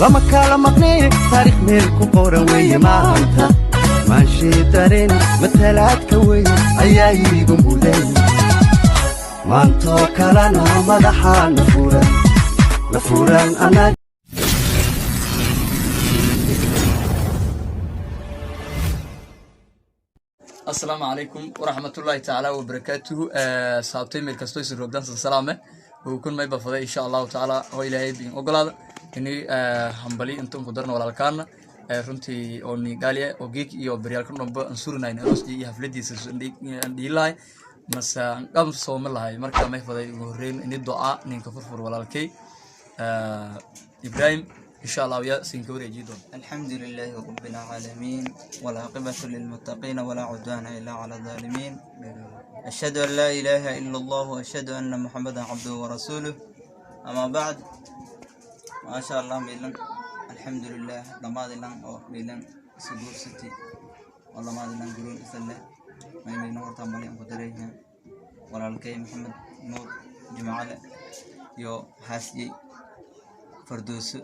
Lama kala maqnee, taariikh meel ku qoran weeye maanta. Maanshii dareen matalaadka weyn ayaa iigu mudan. Maantoo kalena madaxaa na furan, na furan anaga. Asalaamu calaykum waraxmatullaahi tacaala wabarakaatuhu. Saabtay meel kastoo isin roogdan san salaame uu kun may bafaday, insha Allahu tacaala, oo Ilaahay bin ogolaada ini hambali intan ku darno walaalkaana runtii oo nigaaliya oo geek iyo baryaalkan dhanba aan surinayn arooskii iyo hafladiisa aan dhihi lahay mase aan qab sooma lahay. Marka may faday ugu horreyn ini duca ninka furfur walaalkay Ibrahim, insha Allah, ya sinka wareejiyi doona. الحمد لله رب العالمين، والعاقبة للمتقين، ولا عدوان إلا على الظالمين. أشهد أن لا إله إلا الله وأشهد أن محمدا عبده ورسوله. أما بعد، ما شاء الله ميلان، الحمد لله. لما لان أو ميلان سجور ستي والله ما لان قرون إسلا ما يمين هورتا مالي أنكو دريها. ولالكي محمد نور جمعة يو حاسي فردوس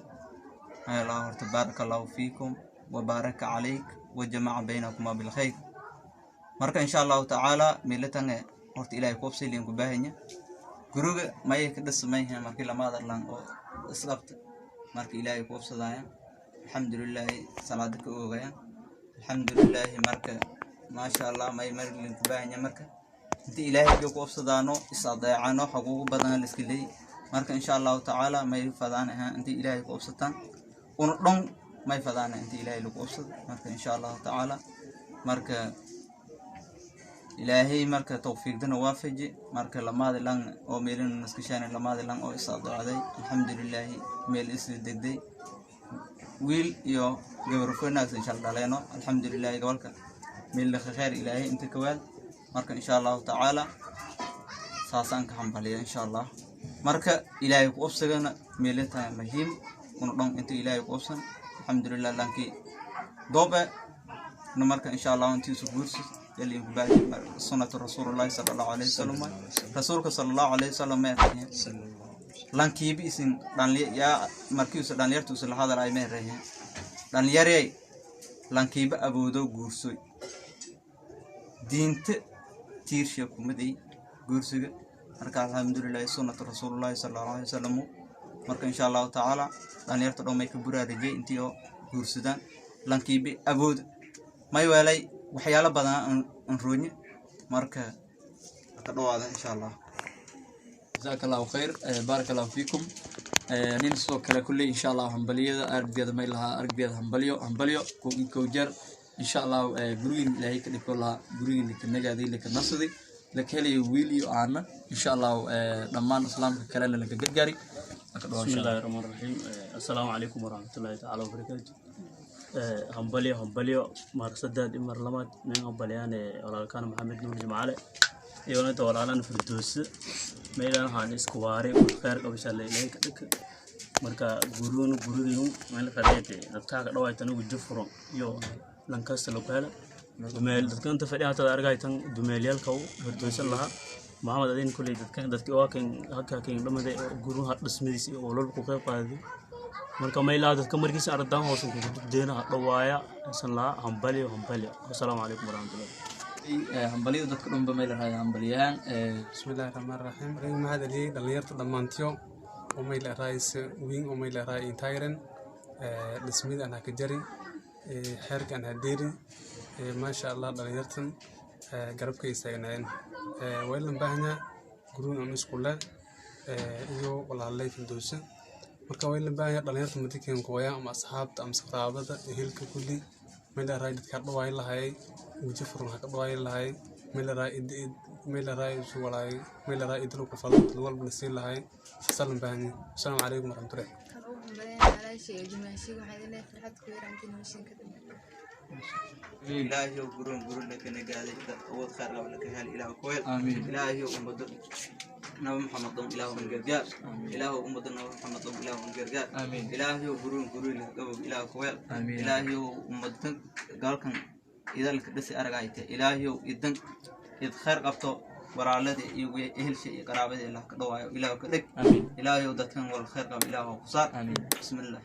الله horta، بارك الله فيكم وبارك عليك وجمع بينكما بالخير. Marka insha Allahu tacaala meelatan horta Ilaahay kuobsay ku baahanya guriga may ka dhismayha markii lamaada lan oo isqabta, marka Ilaahay ku obsadaya, alxamdulilaahi, salaada ka oogaya, alxamdulilaahi. Marka maasha Allah may marlin ku baahanya marka inta Ilaahay ku obsadaano, is adeecano, xuquuq badan la iska leeyahay. Marka insha Allahu tacaala may fadaan ahaan inta Ilaahay ku obsataan una dhon, may fadaana inta Ilaahay lagu obsado. Marka insha Allahu tacaala marka Ilaahay marka tawfiiqdana waafaji. Marka lamaadi lang oo meelin naskashaan, lamaadi lang oo is adoocday, alxamdulilaahi, meel isla degday, wiil iyo gabar wanaagsan insha Allah dhaleeno, alxamdulilaahi. Gobolka meel la khair Ilaahay inta kawaal. Marka insha Allahu tacaala saasaan ka hambaliya insha Allah. Marka Ilaahay ku obsagana meelata muhiim una dhon inta Ilaahay ku obsan, alxamdulillah. Lankii doobe no marka insha Allah intii isu guursi yali ku baahi sunnatu rasuulullaahi sala Allahu alayhi wasallam. Rasuulka sala Allahu alayhi wasallam ma lankiibi isin yaa markii usa dhalinyarta usa la hadal ay ma rahin dhalinyarey, lankiiba awoodo guursoy, diinta tiirsha kumaday guursiga. Marka alxamdulilahi, sunnatu rasuulullaahi sala Allahu alayhi wasallam. Marka insha Allahu tacaala dhalinyarta dhan may ka buraarujiyay intii oo guursadaan lankiibi awood, may weelay waxyaalo badan aan roonye. Marka ka dhawaada insha Allah. Jazaaka Allahu khayr, baaraka Allahu fiikum. Nin sidoo kale kulley insha Allah hambaliyada araggeeda may lahaa araggeeda hambalyo, hambalyo kow jeer insha Allah. Gurigiin Ilaahay ka dhigko lahaa gurigiin laka nagaaday, laka nasaday, laka helayo wiil iyo aana insha Allah, dhammaan islaamka kalena laka gargaari. Laka dhawaado بسم insha الله Allah. الرحمن الرحيم. السلام عليكم ورحمة الله تعالى وبركاته. Hambalyo, hambalyo mar saddeed iyo mar labaad nin hambalyaan walaalkaan Maxamed Nuur Jimcaale iyo inta walaalaan Firdowse meelaan waxaan isku waaray khayr qabasha la Ilaahay ka dhig. Marka guriguna gurigiinu meel fadhiyate dadka ka dhawaaytan ugu furan iyo lankasta lagu hela dumeel dadka inta fadhiya hata argaytan dumeelyalka u Firdowsan lahaa Maxamed adin kuley dadka dadki waa kan halka kan dhamaday guruha dhismadiisa iyo olol ku qayb qaaday. Marka maylaa dadka markiisa ardaan hoosan ku deena dhawaaya san lahaa hambalyo, hambalyo. Assalaamu calaykum waraxmatullahi. Hambalyada dadka dhanba may la raaya hambalyahaan. Bismillahi raxmaan raxiim. Anigu mahad celiyey dhalinyarta dhammaantiyo oo mayl raayis wiin oo mayl raay intayren dhismida aan ka jari xeerka aan hadeeri. Maasha Allah, dhalinyartan garabka istaagnaayeen. Waa ilan baahanyaa guruun aan isku leh iyo walaalay Firdowsa. Marka waa ilan baahanyaa dhalinyarta madikan kooya ama asxaabta ama qaraabada ehelka kulli meel raay dadka dhawaay lahaayay weji furan ha ka dhawaay lahaayay meel raay id meel raay isu walaay meel raay idil ku falo walba la siin lahaay salan baahanyaa. Assalaamu calaykum waraxmatullahi. Waxaan ugu hambalyaynaa walaashay iyo dumaashiga. Waxaan idin leeyahay farxad ku yaraantiin noloshin ka dambe. Ilaahiyow guron guron laka nagaaday, dad awood khayr qaba laka hel Ilaah ku weel. Aamiin. Ilaahiyow ummado Nabi Maxamed on Ilaahu un gargaar. Ilaahu ummada Nabi Maxamed on Ilaahu un gargaar. Aamiin. Ilaahiyow guron guron laka qabow Ilaah ku weel. Aamiin. Ilaahiyow ummadan galkan idalka dhisi aragayte, Ilaahiyow idan id khayr qabto walaaladii iyo ehelsha iyo qaraabadii Allah ka dhawaayo Ilaahu ka dhig. Aamiin. Ilaahiyow dadkan wal khayr qaba Ilaahu ku saar. Aamiin. Bismillah.